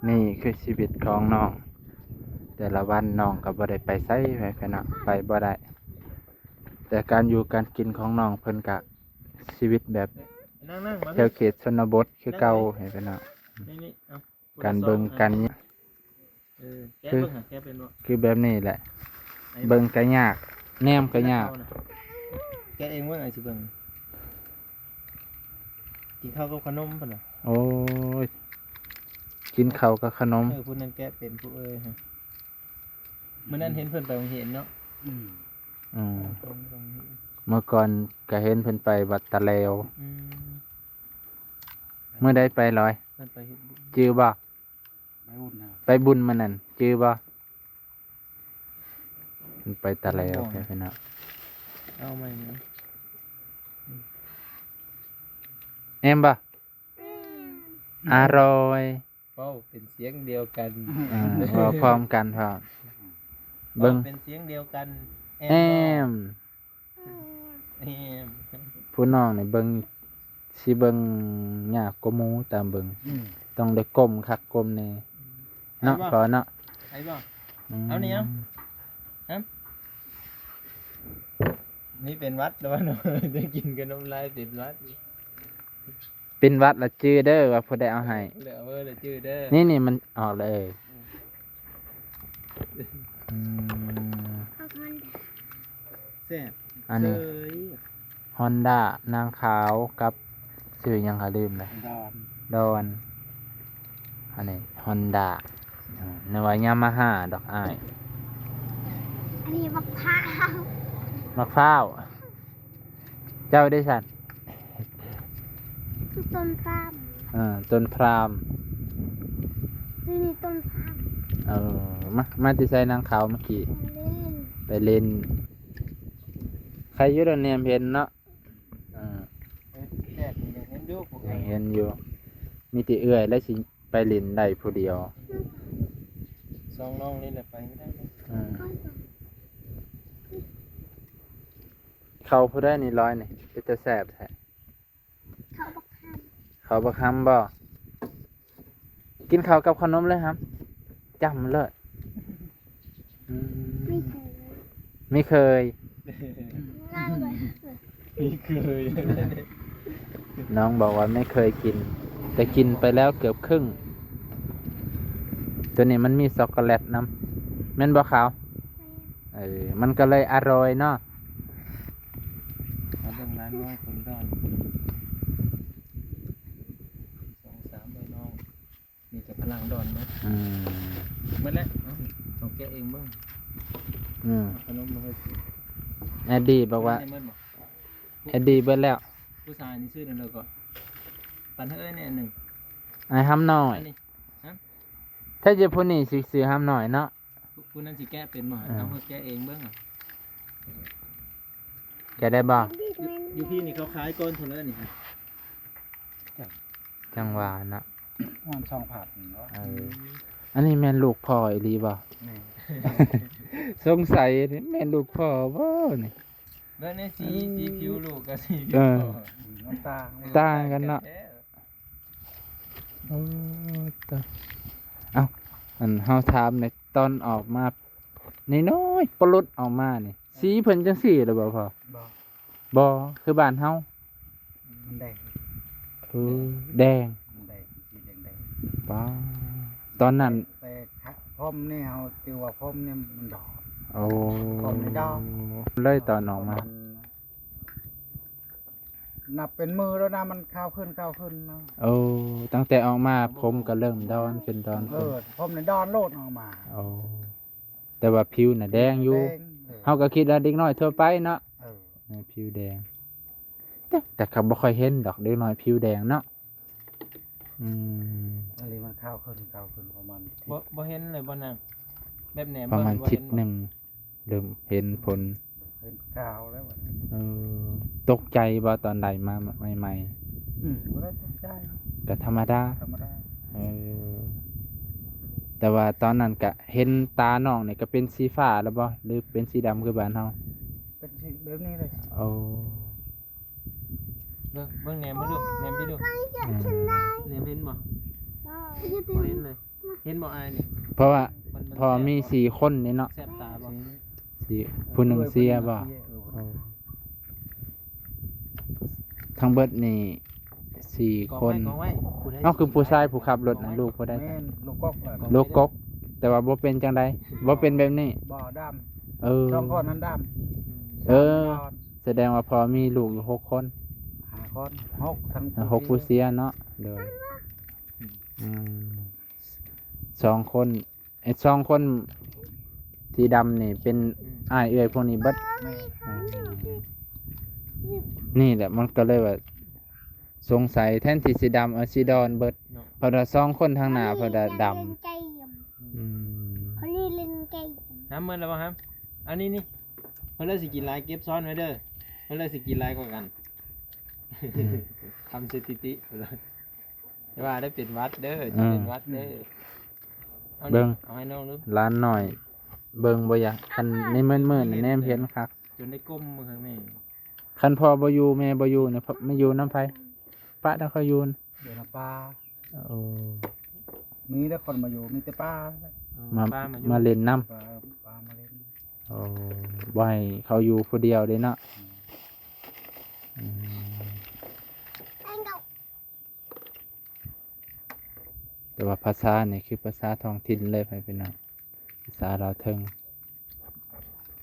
ນີ້ຄືຊີວິດຂອງນ້ອງ ແຕ່ລະວັນນ້ອງກໍບໍ່ໄດ້ໄປໃສ ໄປເນາະ ໄປບໍ່ໄດ້ ແຕ່ການຢູ່ການກິນຂອງນ້ອງເພິ່ນກະຊີວິດແບບ ນັ່ງໆ ມາ ແຖວເຂດຊົນນະບົດຄືເກົ່າ ໃຫ້ເພິ່ນເນາະ ນີ້ໆ ເອົາ ການເບິ່ງການ ເອີ ແກະເບິ່ງຫາ ແກະເປັນບໍ່? ຄືແບບນີ້ແຫຼະ ເບິ່ງກໍຍາກ ແນມກໍຍາກ ແກະເອງເບິ່ງ ອ້າຍຊິເບິ່ງ ກິນເຂົ້າກັບຂະໜົມພຸ້ນນະ ໂອ້ຍ ກິນເຂົ້າກັບຂະໜົມ ເອີ ຜູ້ນັ້ນແກະເປັນ ຜູ້ເອີຍ ມື້ນັ້ນເຫັນເພິ່ນໄປໂຮງຮຽນເນາະ ອືມ ອືມ ເມື່ອກ່ອນກໍເຫັນເພິ່ນໄປວັດຕາແລວ ອືມ ມື້ໃດໄປລອຍ ເພິ່ນໄປເຮັດບຸນ ຈື່ບໍ່? ໄປບຸນນະ ໄປບຸນມື້ນັ້ນ ຈື່ບໍ່? ມັນໄປຕາແລວ ແທ້ເນາະ ເອົາໃໝ່ນະ ແອມບໍ່? ອະຮ່ອຍ ເວົ້າເປັນສຽງດຽວກັນ ເອີ ເວົ້າພ້ອມກັນພ້ອມ ເບິ່ງ ເວົ້າເປັນສຽງດຽວກັນ ແອມ ແອມ ແອມ ຜູ້ນ້ອງນີ້ເບິ່ງ ຊິເບິ່ງຍາກກວ່າໝູຕາມເບິ່ງ ອືມ ຕ້ອງໄດ້ກົ້ມຄັກກົ້ມແນ່ ອືມ ເນາະ ໄປບໍ່? ພໍ່ເນາະ ໄປບໍ່? ອືມ ເອົານີ້ ເອົາ ຮະ ນີ້ເປັນຫວັດແລ້ວເນາະ ໄດ້ກິນຂະໜົມຫຼາຍເປັນຫວັດ ເປັນຫວັດລະຈື່ເດີວ່າຜູ້ໃດເອົາໃຫ້ ເລີຍເອົາເດີຈື່ເດີ ນີ້ໆ ມັນອອກແລ້ວ ເອີ ອືມ ອືມ ແຊບ ອັນນີ້ ເຊີຍ ຮອນດ້ານາງຂາວກັບ ຊື່ຫຍັງ ຂ້ອຍລືມແລ້ວ ດອນ ດອນ ອັນນີ້ຮອນດ້າ ອືມ ນຶກວ່າຍາມາຮາດອກອ້າຍ ອັນນີ້ບັກພ້າວ ບັກພ້າວ ເຈົ້າເດຊັ້ນ? ຕົ້ນພ້າມ ເອີ ຕົ້ນພ້າມ ຊື່ນີ້ຕົ້ນພ້າມ ເອີ ມາ ມາແຕ່ໃສນາງຂາວເມື່ອກີ້? ໄປຫຼິ້ນ ໄປຫຼິ້ນ ໃຄຢູ່ດອກແນມເຫັນເນາະ ເອີ ແບບນີ້ຍັງເຫັນຢູ່ ຍັງເຫັນຢູ່ ມີແຕ່ເອື້ອຍແຫຼະຊິໄປຫຼິ້ນໄດ້ຜູ້ດຽວ ສອງນ້ອງນີ້ແຫຼະໄປບໍ່ໄດ້ເນາະ ເອີ ເຂົ້າຜູ້ໃດນີ້ລອຍນີ້ ເປັນຕາແຊບແທ້ ເຂົ້າບັກຫຳ ເຂົ້າບັກຫຳບໍ່? ກິນເຂົ້າກັບຂະໜົມເລີຍຫຳ ຈ້ຳເລີຍ ອືມ ມີເຄີຍ ມີເຄີຍ ມີເຄີຍ ນ້ອງບອກວ່າໄມ່ເຄີຍກິນ ແຕ່ກິນໄປແລ້ວເກືອບເຄິ່ງ ໂຕນີ້ມັນມີຊັອກໂກແລັດນຳ ແມ່ນບໍ່ຂາວ? ເອີ ມັນກໍເລີຍອະຮ່ອຍເນາະ ມາເບິ່ງຫຼານນ້ອຍຄົນດອນ ສອງສາມເອີຍນ້ອງ ມີແຕ່ພະລັງດອນເນາະ ອືມ ໝົດແລ້ວ ເອົາ ຕ້ອງແກະເອງເບິ່ງ ອືມ ເອົາຂະໜົມມາໃຫ້ກິນ ແອດດີ້ບອກວ່າ ແອດດີ້ເບິດແລ້ວ ຜູ້ຊາຍນີ້ຊື້ແນວໃດກໍ ປັນໃຫ້ເອື້ອຍແດ່ໜຶ່ງ ອ້າຍຫຳນ້ອຍ ອັນນີ້ ຮະ ແທ້ຈະຜູ້ນີ້ຊິຊື້ຫຳນ້ອຍເນາະ ຜູ້ນັ້ນຊິແກະເປັນບໍ່? ເອີ ເອົາມາແກະເອງເບິ່ງ ແກະໄດ້ບໍ່? ຢູ່ ຢູ່ພີ້ນີ້ເຂົາຂາຍກ່ອນພຸ້ນເລີຍນີ້ ຈັ່ງ ຈັ່ງວ່ານະ ປະມານສອງພັນເນາະ ເອີ ອັນນີ້ແມ່ນລູກພໍ່ອີ່ຫຼີບໍ່? ແມ່ນ ສົງໄສແມ່ນລູກພໍ່ບໍ່ນີ້? ເບິ່ງໃນສີ ເອີ ສີຜິວລູກກັບສີຜິວ ເອີ ພໍ່ ອືມ ມັນຕ່າງ ຕ່າງກັນເນາະ ແທ້ ໂອ້ ຕາຍ ເອົ້າ ອັນເຮົາຖາມໃນຕອນອອກມານ້ອຍໆ ປະຫຼຸດອອກມານີ້ ສີເພິ່ນຈັ່ງຊີ້ແລ້ວບໍ່ພໍ່? ບໍ່ ບໍ່ ຄືບ້ານເຮົາ ມັນແດງ ເອີ ແດງ ມັນແດງ ສີແດງໆ ປ້າ ຕອນນັ້ນ ແຕ່ ແຕ່ ຜົມນີ້ເຮົາຈື່ວ່າຜົມນີ້ມັນດອກ ໂອ້ ຜົມນີ້ດອກ ເລີຍຕອນອອກມາ ປະມານ ນັບເປັນມື້ແລ້ວນະ ມັນຂາວຂຶ້ນ ຂາວຂຶ້ນນະ ໂອ້ ຕັ້ງແຕ່ອອກມາຜົມກໍເລີ່ມດອນຂຶ້ນ ດອນ ເອີ ຜົມນີ້ດອນໂລດອອກມາ ໂອ້ ແຕ່ວ່າຜິວນະແດງຢູ່ ແດງ ເອີ ເຮົາກໍຄິດວ່າເດັກນ້ອຍທົ່ວໄປເນາະ ເອີ ເອີ ຜິວແດງ ແຕ່ ແຕ່ກໍບໍ່ຄ່ອຍເຫັນດອກເດັກນ້ອຍຜິວແດງເນາະ ອືມ ອັນນີ້ມັນຂາວຂຶ້ນ ຂາວຂຶ້ນປະມານທິດ ບໍ່ ບໍ່ເຫັນເລີຍບໍ່ນາງ ແບບແນມ ປະມານທິດໜຶ່ງ ເລີ່ມເຫັນຜົນ ເຫັນຂາວແລ້ວບັດນີ້ ເອີ ຕົກໃຈບໍ່ຕອນໄດ້ມາໃໝ່ໆ? ອືມ ບໍ່ໄດ້ຕົກໃຈ ກໍທຳມະດາ ທຳມະດາ ເອີ ແຕ່ວ່າຕອນນັ້ນກະເຫັນຕານ້ອງນີ້ກະເປັນສີຟ້າແລ້ວບໍ່ ຫຼືເປັນສີດຳຄືບ້ານເຮົາ? ເປັນສີແບບນີ້ເລີຍ ໂອ້ ເບິ່ງ ເບິ່ງແນມເບິ່ງດູ ແນມພີ້ດູ ອືມ ແນມເຫັນບໍ່? ບໍ່ເຫັນເລີຍ ເຫັນບໍ່ອ້າຍນີ້? ເພາະວ່າ ມັນ ມັນ ເພາະມີ ແຊບບໍ່? ສີ່ຄົນນີ້ເນາະ ແຊບຕາບໍ່? ສີ່ ເອີ ຜູ້ໜຶ່ງເສຍບໍ່? ເອີ ໂອ້ ທັງເບິດນີ້ສີ່ຄົນ. ກອງໄວ້ ກອງໄວ້ ຜູ້ໃດ ເອົ້າ ຄືຜູ້ຊາຍຜູ້ຂັບລົດນະ ລູກຜູ້ໃດ? ແມ່ນ ລູກກົກແຫຼະ ລູກກົກ ແຕ່ວ່າບໍ່ເປັນຈັ່ງໃດ ບໍ່ເປັນແບບນີ້. ບໍ່ດຳ ເອີ ສອງຄົນນັ້ນດຳ. ເອີ ສາມຄົນ ສະແດງວ່າພໍ່ມີລູກຢູ່ຫົກຄົນ ຫ້າຄົນ ຫົກ ທັງ ເອີ ຫົກຜູ້ເສຍເນາະ. ໂດຍ ອືມ ສອງຄົນ ໄອ້ສອງຄົນທີ່ດຳນີ້ເປັນ ອືມ ອ້າຍເອື້ອຍພວກນີ້ເບິດ. ແມ່ນ ອືມ ນີ້ແຫຼະ ມັນກໍເລີຍວ່າສົງໄສ ແທນທີ່ຊິດຳ ເອົາສີດອນເບິດເນາະ. ເພິ່ນວ່າສອງຄົນທາງໜ້າເພິ່ນວ່າດຳ. ອືມ ອັນນີ້ເຫຼັ້ນເກມ ຫາເໝິດແລ້ວບໍ່ຫາ? ອັນນີ້ນີ້ ເພິ່ນເລີຍຊິກິນຫຼາຍ ເກັບຊ້ອນໄວ້ເດີ ເພິ່ນເລີຍຊິກິນຫຼາຍກວ່າກັນ. ອືມ ທຳສະຖິຕິ ເພິ່ນວ່າ ຢ່າວ່າໄດ້ເປັນຫວັດເດີ ຈະເປັນຫວັດເດີ. ເອີ ເບິ່ງ ເອົາໃຫ້ນ້ອງດູ ຫຼານນ້ອຍເບິ່ງບໍ່ຢາກ ຄັນໃນມືດໆ ແນມເຫັນຄັກ ຈົນໄດ້ກົ້ມເບິ່ງຂ້າງໃນ. ຄັນພໍ່ບໍ່ຢູ່ແມ່ບໍ່ຢູ່ນີ້ ມາຢູ່ນຳໃຜ? ປະແຕ່ເຂົາຢູ່ ຢູ່ນຳປ້າ. ໂອ້ ມີແຕ່ຄົນມາຢູ່ ມີແຕ່ປ້າ ເອີ ມາ ປ້າມາຢູ່ ມາຫຼິ້ນນຳ ປ້າ ປ້າມາຫຼິ້ນ. ໂອ້ ບໍ່ໃຫ້ເຂົາຢູ່ຜູ້ດຽວເດ້ເນາະ. ອືມ ອືມ ແຕ່ວ່າພາສານີ້ຄືພາສາທ້ອງຖິ່ນເລີຍ ພໍ່ແມ່ພີ່ນ້ອງ ພາສາລາວເທິງ.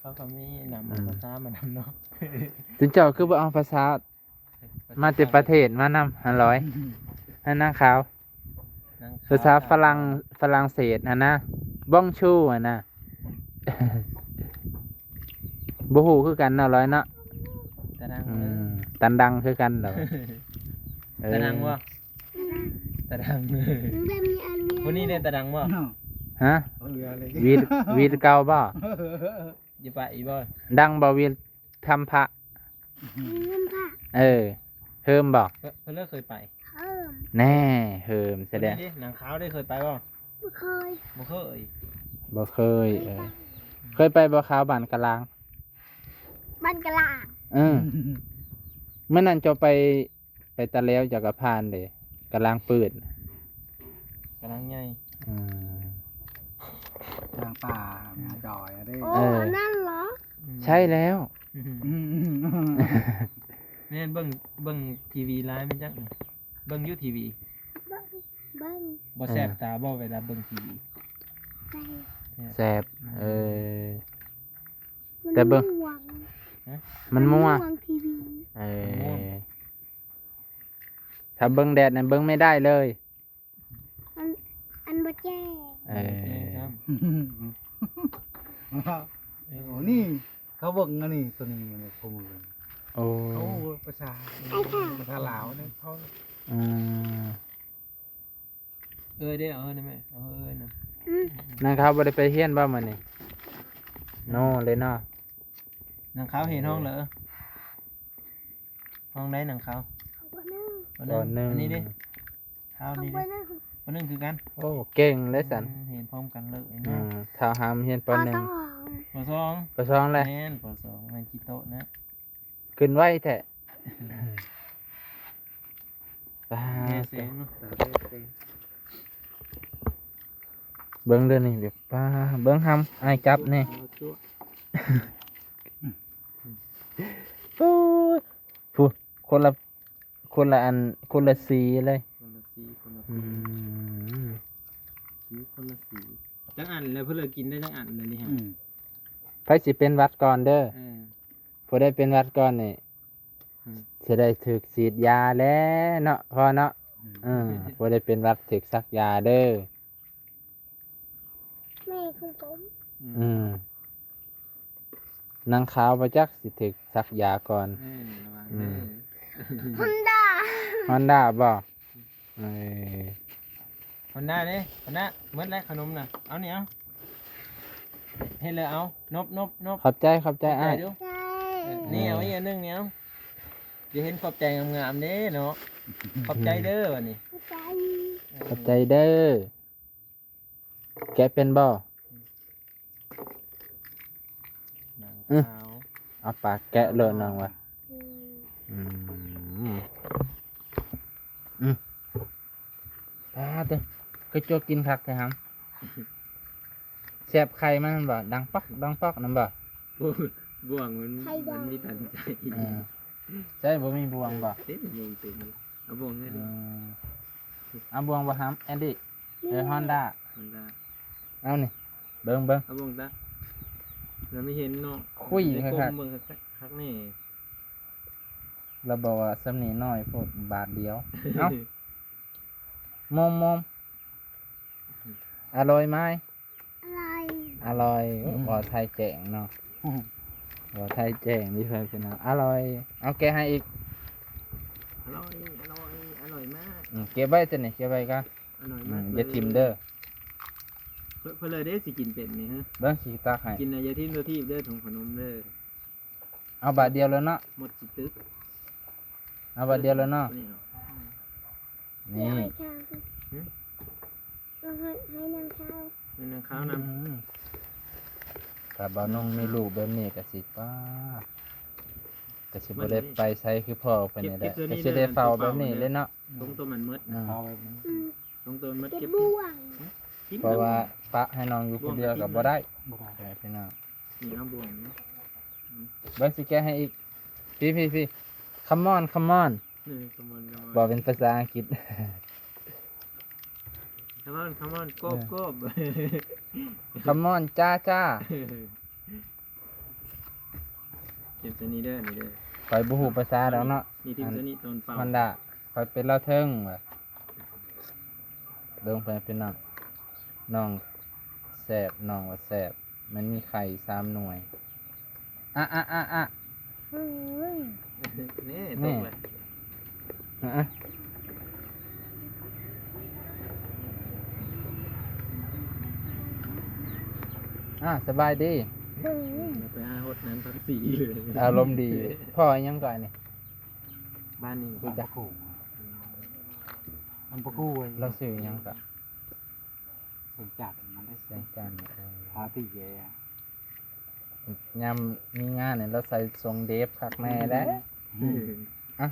ເຂົາກໍມີນຳ ອືມ ພາສາມານຳເນາະ. ຈຸນເຈົ້າຄືບໍ່ເອົາພາສາມາແຕ່ປະເທດມານຳຫັ້ນລອຍ ຫັ້ນນາງຂາວ? ນາງຂາວ ພາສາຝຣັ່ງ ຝຣັ່ງເສດຫັ້ນນະ ບອງຊູຫັ້ນນະ. ບໍ່ຮູ້ຄືກັນເນາະລອຍເນາະ. ຕາດັງ ອືມ ຕັນດັງຄືກັນເນາະ. ເອີ ຕາດັງບໍ່? ຕາດັງ ຄົນນີ້ເດ້ຕາດັງບໍ່? ຮະ? ເອີ ຫວີດ ຫວີດເກົ່າບໍ່? ຢ່າໄປອີກບໍ່? ດັງບໍ່ຫວີດ ທຳພະ ທຳພະ ເອີ ເຮີມບໍ່? ເພິ່ນ ເພິ່ນເລີຍເຄີຍໄປ ເຮີມ ແນ່ ເຮີມ ສະແດງ ຄົນນີ້ເດ້ ນາງຂາວເດ້ ເຄີຍໄປບໍ່? ບໍ່ເຄີຍ ບໍ່ເຄີຍ ບໍ່ເຄີຍ. ເອີ ເຄີຍໄປ ເຄີຍໄປບໍ່? ຂາວ ບ້ານກະລາງ ບ້ານກະລາງ ເອີ ມື້ນັ້ນເຈົ້າໄປ ໄປຕາແລ້ວເຈົ້າກໍຜ່ານເດ້ ກະລາງປືດ ກະລາງໃຫຍ່ ອືມ ທາງປ່າ ຫາດອຍເດ້. ໂອ້ ເອີ ອັນນັ້ນເຫລອ? ອືມ ໃຊ່ແລ້ວ ອືມ ອືມ ແມ່ນເບິ່ງ ເບິ່ງທີວີຫຼາຍແມ່ນຈັກ ເບິ່ງຢູ່ທີວີ ເບິ່ງ ເບິ່ງ ບໍ່ແສບຕາບໍ່ ເອີ ເວລາເບິ່ງທີວີ? ແຊບ ແຊບ ອືມ ເອີ ມັນ ແຕ່ເບິ່ງ ມ່ວງ ຮະ? ມັນມົວ ມັນມ່ວງທີວີ ເອີ ມັນມ່ວງ. ຖ້າເບິ່ງແດດນັ້ນເບິ່ງໄມ່ໄດ້ເລີຍ ມັນ ມັນບໍ່ແຈ້ງ ເອີ ມັນບໍ່ແຈ້ງຊ້ຳ ເອີ ໂອ້ ນີ້ເຂົາເບິ່ງອັນນີ້ ໂຕນີ້ ໂອ້ ໂອ້ ພາສາ ພາສາລາວເດ້ເຂົາ ອືມ ເອີຍເດ້ ເອົາເອີຍນະແມ່ ເອົາເອີຍນະ ອືມ ນາງຂາວບໍ່ໄດ້ໄປຮຽນບໍ່ມື້ນີ້? ໂນເລີຍເນາະ ນາງຂາວຮຽນຫ້ອງເລີ ຫ້ອງໃດນາງຂາວ? ປໍໜຶ່ງ ປໍໜຶ່ງ ອັນນີ້ເດ້ ຂາວນີ້ເດ້ ປໍໜຶ່ງຄືກັນ ໂອ້ ເກັ່ງເດ້ຊັ້ນ ອືມ ຮຽນພ້ອມກັນເລີຍເນາະ ອືມ ທ້າວຫາມຮຽນປໍໜຶ່ງ ປໍສອງ ປໍສອງ ປໍສອງແຫຼະ ແມ່ນ ປໍສອງ ແມ່ນຂີ້ໂຕະນະ ຂຶ້ນໄວແທ້ ປາ ແດ່ແສງເນາະ ຕາແດ່ແສງ ເບິ່ງເດີນີ້ ປາ ເບິ່ງຫຳ ອ້າຍຈັບນີ້ ໂອ້ຍ ພຸ້ນ ຄົນລະ ຄົນລະອັນ ຄົນລະສີເລີຍ ຄົນລະສີ ຄົນລະ ອືມ ຜິວຄົນລະສີ ຈັກອັນແລ້ວ ເພິ່ນເລີຍກິນໄດ້ຈັກອັນແລ້ວນີ້ຮະ ອືມ ໃຜຊິເປັນຫວັດກ່ອນເດີ ເອີ ຜູ້ໃດເປັນຫວັດກ່ອນນີ້ ອືມ ຊິໄດ້ຖືກສີດຢາແລ້ວເນາະ ພໍ່ເນາະ ອືມ ເອີ ຜູ້ໃດເປັນຫວັດຖືກສັກຢາເດີ ແມ່ຄືກັນ ອືມ ອືມ ນາງຂາວບໍ່ຈັກຊິຖືກສັກຢາກ່ອນ ເອີ ລະວັງເດີ ອືມ ຮອນດ້າ ຮອນດ້າບໍ່? ເອີ ຮອນດ້າເດ້ ຮອນດ້າ ໝົດແລ້ວຂະໜົມນະ ເອົານີ້ເອົາ ເຮັດເລີຍ ເອົາ ນົບ ນົບ ນົບ ຂອບໃຈ ຂອບໃຈອ້າຍ ຂອບໃຈດູ ເອີ ນີ້ເອົາອີກອັນໜຶ່ງນີ້ເອົາ ຈະເຫັນຂອບໃຈງາມໆເດ້ເນາະ ຂອບໃຈເດີ ບາດນີ້ ຂອບໃຈ ເອີ ຂອບໃຈເດີ. ແກະເປັນບໍ່? ໜັງຂາວ ເອົາປາກແກະໂລດນ້ອງວ່າ ອືມ ອືມ ອືມ ປາດເຕີ ຄືຈົກກິນຄັກແທ້ຫຳ ແຊບໄຂ່ມັນແມ່ນບໍ່? ດັງປອກ ດັງປອກນັ້ນບໍ່? ໂອ້ຍ ບ່ວງມັນ ໄຂ່ດອງ ມັນມີຕັນໃຈ. ເອີ ໃຊ່ ບໍ່ມີບ່ວງບໍ່? ເອີ ເຕັມ ບ່ວງເຕັມ. ເອົາບ່ວງໃຫ້ ເອີ ເອົາບ່ວງບໍ່ຫຳ ແອນດີ້? ເອີ ຮອນດ້າ ຮອນດ້າ. ເອົານີ້ ເບິ່ງ ເບິ່ງ ເອົາບ່ວງຕາ ແລ້ວມີເຫັນເນາະ ຄຸຍ ໄດ້ ຄັກໆ ກົ້ມເບິ່ງຄັກໆ ຄັກແນ່. ລາວບອກວ່າສ່ຳນີ້ນ້ອຍໂພດ ບາດດຽວ. ເອົ້າ ມົມໆ ອະລ່ອຍໄໝ? ອະລ່ອຍ ອະລ່ອຍ. ອືມ ເວົ້າໄທແຈ້ງເນາະ ອືມ ເວົ້າໄທແຈ້ງດີເພິ່ນເນາະ. ອະລ່ອຍ. ເອົາແກະໃຫ້ອີກ. ອະລ່ອຍ ອະລ່ອຍ ອະລ່ອຍມາກ. ອືມ ເກັບໄວ້ຕົວນີ້ ເກັບໄວ້ກ່ອນ. ອະລ່ອຍມາກ ອືມ ເລີຍ ຢ່າຖິ້ມເດີ. ເພິ່ນ ເພິ່ນເລີຍເດ້ ຊິກິນເປັນນີ້ ຮະ ເບິ່ງ ຊິຕັກໃຫ້. ກິນແລ້ວຢ່າຖິ້ມຕົວທີບເດີ ຖົງຂະໜົມເດີ. ເອົາບາດດຽວແລ້ວເນາະ ໝົດຊິຕຶກ. ເອົາບາດດຽວແລ້ວເນາະ ນີ້ ນີ້ ເອົາໃຫ້ ເອົາໃຫ້ນາງຂາວ ໃຫ້ນາງຂາວນຳ. ອືມ ຖ້າບ່າວນົງມີລູກແບບນີ້ກໍຊິ ປ້າ ກໍຊິບໍ່ໄດ້ໄປໃສຄືພໍ່ເພິ່ນນີ້ແຫຼະ ເກັບ ເກັບໂຕນີ້ ກໍຊິໄດ້ເຝົ້າແບບນີ້ເລີຍເນາະ ເອົາໄວ້ນຳ ຖົງໂຕມັນໝົດ ອືມ ເອົາໄວ້ນຳ ອືມ ຖົງໂຕມັນໝົດ ເກັບ ເກັບບ່ວງ ເກັບ ເພາະວ່າປະໃຫ້ນ້ອງຢູ່ຄົນດຽວກໍບໍ່ໄດ້ ບໍ່ໄດ້ ພີ່ນ້ອງ. ນີ້ເອົາບ່ວງນີ້ ອືມ ເບິ່ງ ຊິແກະໃຫ້ອີກ. ພີ່ ພີ່ ພີ່ ຄຳມອນ ຄຳມອນ ເອີ ຄຳມອນ ຄຳມອນ ເວົ້າເປັນພາສາອັງກິດ ຄຳມອນ ຄຳມອນ ໂກບ ເອີ ໂກບ ຄຳມອນ ຈ້າ ຈ້າ. ເກັບໃສ່ນີ້ເດີ ນີ້ເດີ ຂ້ອຍບໍ່ຮູ້ພາສາດອກເນາະ. ນີ້ຖິ້ມໃສ່ນີ້ຕອນເປົ່າ ອັນ ຮອນດ້າ ຂ້ອຍເປັນລາວເທິງວ່າ ເບິ່ງໄປພີ່ນ້ອງ ນ້ອງແຊບ ນ້ອງວ່າແຊບ ມັນມີໄຂ່ສາມໜ່ວຍ. ອະ ອະ ອະ ອະ ເຮີ້ຍ ນີ້ ນີ້ ຕົກເລີຍ ອະ ອະ ອາ ສະບາຍດີ ເຮີ້ຍ ໄປຫາຫົດນ້ຳຜັກຊີເລີຍ ອາລົມດີ. ພໍ່ອີ່ຫຍັງກໍອັນນີ້ ບ້ານນີ້ ຮູ້ຈັກ ມັນບໍ່ຮູ້ເວີຍ ລາວຊື່ອີ່ຫຍັງກໍ ແສງຈັນ ມັນໄດ້ແສງຈັນ ເອີ ພາຕີແກ ຍາມມີງານນີ້ລາວໃສ່ຊົງເດບຄັກແນ່ແຫຼະ ອືມ ອະ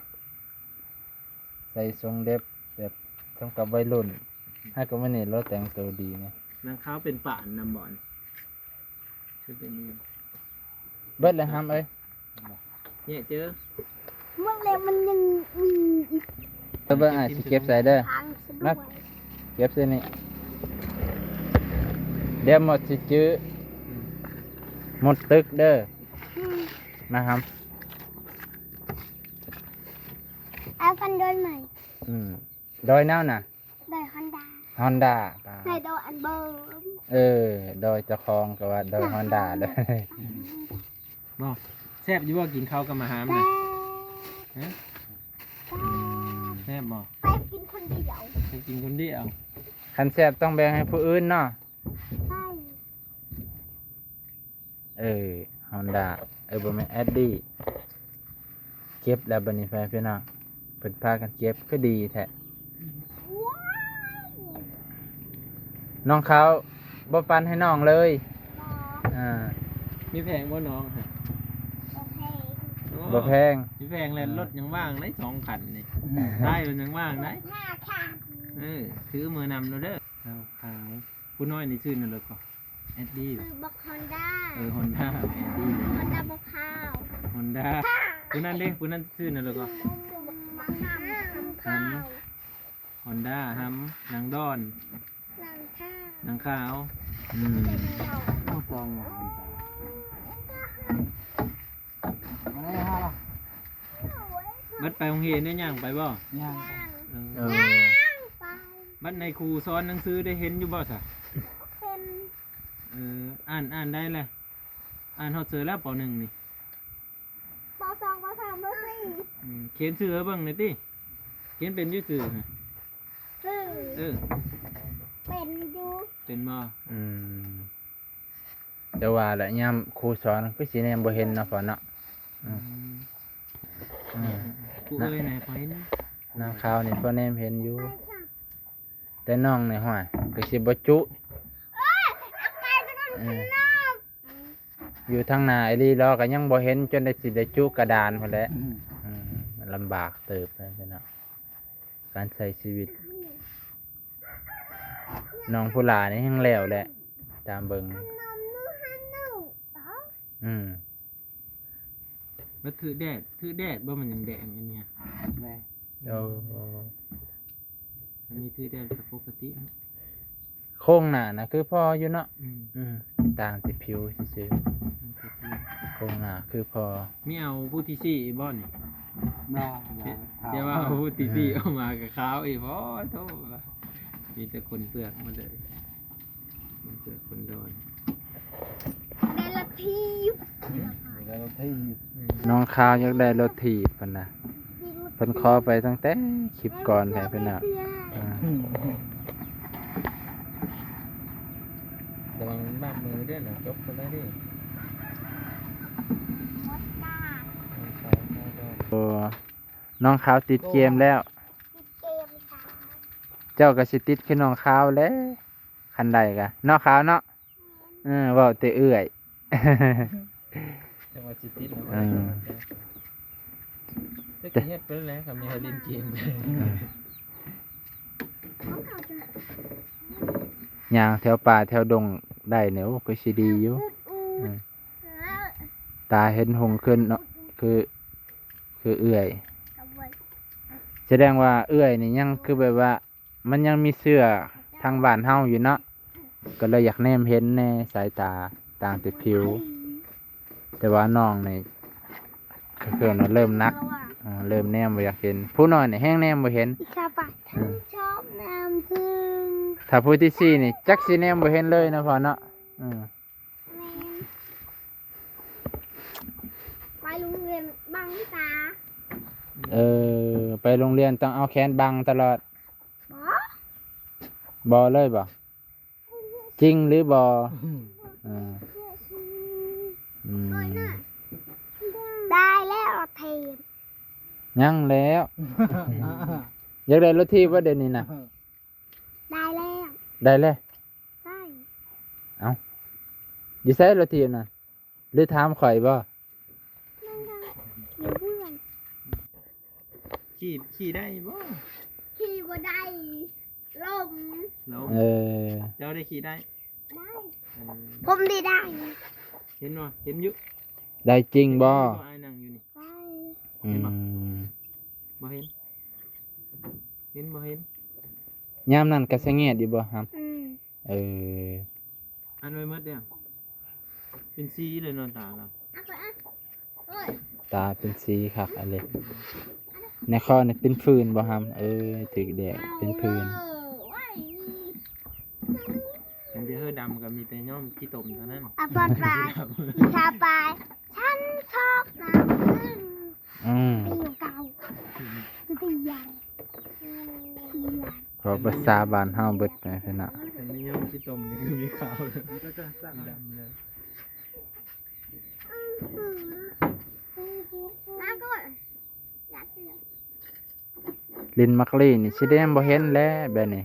ໃສ່ຊົງເດບແບບສົມກັບໄວລຸ້ນ ຫາກະມື້ນີ້ລາວແຕ່ງໂຕດີແນ່. ນາງຂາວເປັນປານນຳບໍ່ ຄືເປັນ ເບິດແລ້ວຫຳເອີຍ ແຍກເຈີ ໝົດແລ້ວ ມັນຍັງມີອີກ ໄປເບິ່ງອ້າຍຊິເກັບໃສ່ເດີ ມາເກັບໃສ່ນີ້ ດຽວໝົດຊິຈື່ ອືມ ໝົດຕຶກເດີ ອືມ ມາຫຳ ເອົາກັນໂດຍໃໝ່ ອືມ ໂດຍແນວນະ ໂດຍຮອນດ້າ ຮອນດ້າ ໂດຍອັນເບິ່ງ ເອີ ໂດຍເຈົ້າຂອງກໍວ່າໂດຍຮອນດ້າເດີ. ບໍ່ ແຊບຢູ່ບໍ່ ກິນເຂົ້າກັບມະຫາມນະ ແຊບ ຮະ ແຊບບໍ່ ແຊບ ໄປກິນຄົນດຽວ ໄປກິນຄົນດຽວ ຄັນແຊບຕ້ອງແບ່ງໃຫ້ຜູ້ອື່ນເນາະ ໃຊ່ ເອີ ຮອນດ້າ ເອີ ບໍ່ແມ່ນ ແອດດີ້ ເກັບແລ້ວບັດນີ້ ພີ່ນ້ອງ ເພິ່ນພາກັນເກັບ ຄືດີແທ້ ວ້າວ ນ້ອງເຂົາບໍ່ປັນໃຫ້ນ້ອງເລີຍ ບໍ່ ອ່າ ມີແພງບໍ່ນ້ອງ ບໍ່ແພງ ໂອ້ ບໍ່ແພງ ມີແພງແລ້ວ ອືມ ລົດຍັງວ່າງໄດ້ສອງຄັນນີ້ ອືມ ທ້າຍມັນຍັງວ່າງໄດ້ ຫ້າຄັນ ເອີ ຖືເມືອນຳໂລດເດີ ຂາວໆ. ຜູ້ນ້ອຍນີ້ຊື່ຫຍັງເລີຍກໍ ແອດດີ້ ຊື່ບັກຮອນດ້າ ເອີ ຮອນດ້າ ແອດດີ້ ຮອນດ້າບັກຂາວ ຮອນດ້າ ຜູ້ນັ້ນເດ້ ຜູ້ນັ້ນຊື່ຫຍັງເລີຍກໍ ບັກຫຳ ຫຳຂາວ ຮອນດ້າ ຫຳ ນາງດອນ ນາງຂາວ ນາງຂາວ ອືມ ເປັນດອນ ເອົາສອງຫວານ ມາແລ້ວ ບັດໄປໂຮງຮຽນໄດ້ຍ່າງໄປບໍ່? ຍ່າງໄປ ເອີ ຍ່າງໄປ ບັດໃນຄູສອນໜັງສືໄດ້ເຫັນຢູ່ບໍ່ຊະ? ເຫັນ ເອີ ອ່ານ ອ່ານໄດ້ແລ້ວ ອ່ານຮອດເຊີແລ້ວ ປໍໜຶ່ງນີ້ ປໍສອງ ປໍສາມ ປໍສີ່ ອືມ ຂຽນຊື່ໃຫ້ເບິ່ງແດ່ຕິ ຂຽນເປັນຢູ່ຊື່ ຊື່ ເອີ ເປັນຢູ່ ເປັນບໍ່? ອືມ ແຕ່ວ່າລະຍາມຄູສອນຄືຊິແນມບໍ່ເຫັນເນາະພໍ່ເນາະ ອືມ ອືມ ອືມ ຄູເອີຍນະ ພໍເຫັນ ນາງຂາວນີ້ພໍແນມເຫັນຢູ່ ແຕ່ນ້ອງນີ້ ຫ້ວຍ ຄືຊິບໍ່ຈຸ ເອີຍ ເອີ ຢູ່ທາງໜ້າອີ່ຫຼີ ລາວກໍຍັງບໍ່ເຫັນ ຈົນໄດ້ ຊິໄດ້ຈຸກະດານພຸ້ນແຫຼະ ອືມ ອືມ ມັນລຳບາກເຕີບເລີຍເນາະ ການໃຊ້ຊີວິດ ໜອງຜູ້ຫຼານີ້ແຮ່ງແລ້ວແຫຼະ ຕາມເບິ່ງ. ອືມ ມັນຖືກແດດ ຖືກແດດບໍ່ ມັນຈັ່ງແດງອັນນີ້. ແມ່ນ ໂອ້ ອັນນີ້ຖືກແດດກໍປົກກະຕິ. ໂຄງໜ້ານະຄືພໍຢູ່ເນາະ. ອືມ ອືມ ຕ່າງແຕ່ຜິວຊື່ໆ ໂຄງໜ້າຄືພໍ. ມີເອົາຜູ້ທີສີ່ອີກບໍ່ນີ້? ບໍ່ ຢ່າ ຢ່າວ່າເອົາຜູ້ທີສີ່ ອືມ ອອກມາກໍຂາວອີກ. ໂອ້ໂທ້ ມີແຕ່ຄົນເຜືອກໝົດເລີຍ ຄົນເຜືອກຄົນດອຍ. ໄດ້ລົດຖີບ ໄດ້ລົດຖີບ. ອືມ ນ້ອງຄາວຢາກໄດ້ລົດຖີບ ເພິ່ນນະ. ເພິ່ນຂໍໄປຕັ້ງແຕ່ຄລິບກ່ອນແລ້ວ ພີ່ນ້ອງ. ອ່າ ລະວັງບາດມືເດີ້ນະ ຈົກຄົນໄດ້ເດີ້. ໂອ້ ນ້ອງຄາວຕິດເກມແລ້ວ. ຕິດເກມ ເຈົ້າກໍຊິຕິດຄືນ້ອງຄາວແຫຼະ ຄັນໄດ້ກະເນາະ ຄາວເນາະ. ເອີ ເວົ້າແຕ່ເອື້ອຍ ຈັກວ່າຊິຕິດນຳ ເອີ ຈັກຊິເຮັດໄປແລ້ວ ຄັນມີໃຫ້ຫຼິ້ນເກມ. ເອີ ຍ່າງແຖວປ່າແຖວດົງໄດ້ນີ້ ໂອ້ ກໍຊິດີຢູ່. ເອີ ຕາເຫັນຮຸ່ງຂຶ້ນເນາະ ຄື ຄືເອື້ອຍ. ສະແດງວ່າເອື້ອຍນີ້ຍັງຄືແບບວ່າ ມັນຍັງມີເຊື້ອທາງບ້ານເຮົາຢູ່ເນາະ ກໍເລີຍຢາກແນມເຫັນແດ່ ສາຍຕາຕ່າງແຕ່ຜິວ. ແຕ່ວ່ານ້ອງນີ້ ຄືວ່າເລີ່ມໜັກ ເອີ ເລີ່ມແນມບໍ່ຢາກເຫັນ. ຜູ້ນ້ອຍນີ້ແຮ່ງແນມບໍ່ເຫັນ. ອືມ ຖ້າຜູ້ທີສີ່ນີ້ຈັກຊິແນມບໍ່ເຫັນເລີຍເນາະພໍ່ເນາະ. ເອີ ແມ່ນ ໄປໂຮງຮຽນບັງຕາ. ເອີ ໄປໂຮງຮຽນຕ້ອງເອົາແຂນບັງຕະຫຼອດ. ບໍ່ ບໍ່ເລີຍບໍ່? ຈິງຫຼືບໍ່? ເອີ ອືມ ໄດ້ແລ້ວເທມ. ຍັງແລ້ວ ຢາກໄດ້ລົດຖີບບໍ່ດຽວນີ້ນະ? ໄດ້ແລ້ວ ໄດ້ແລ້ວ. ໃຊ່ ເອົ້າ ຢູ່ໃສລົດຖີບນະ? ຫຼືຖາມຂ້ອຍບໍ່? ມັນກໍຢູ່ເຮືອນ. ຂີ່ ຂີ່ໄດ້ບໍ່? ຂີ່ບໍ່ໄດ້ ລົ້ມ ລົ້ມ. ເອີ ເຈົ້າໄດ້ຂີ່ໄດ້? ໄດ້. ເອີ ຜົມໄດ້ໄດ້. ເຫັນບໍ່? ເຫັນຢູ່. ໄດ້ຈິງບໍ່? ເຫັນຢູ່ບໍ່? ອ້າຍນັ່ງຢູ່ນີ້. ໄດ້. ອືມ ເຫັນບໍ່? ບໍ່ເຫັນ. ເຫັນບໍ່ເຫັນ? ຍາມນັ້ນກໍສະແງດຢູ່ບໍ່ຫຳ? ອືມ ເອີ ອັນໄວ້ໝົດແລ້ວ ເປັນສີເລີຍເນາະ ຕາລາວ. ຕາເປັນສີຄັກອັນນີ້. ໃນຄໍນີ້ເປັນຝື່ນບໍ່ຫຳ? ເອີ ຖືກແດດເປັນຝື່ນ. ອັນດຽວເຮີດຳກໍມີແຕ່ຍ້ອມຂີ້ຕົມເທົ່ານັ້ນ. ອາປອດປາຍ ອີຊາປາຍ ສັນຊອກນຳຂຶ້ນ. ອືມ ຕີເກົ່າ ອືມ ຕີຢ່າງ ຕີຢ່າງ ເວົ້າພາສາບ້ານເຮົາເບິດແມ່ນເນາະ. ອັນນີ້ຍ້ອມຂີ້ຕົມນີ້ຄືມີຂາວ ດຳເລີຍ. ຫຼິ້ນໝາກລີ້ນີ້ຊິແນມບໍ່ເຫັນແຫຼະແບບນີ້.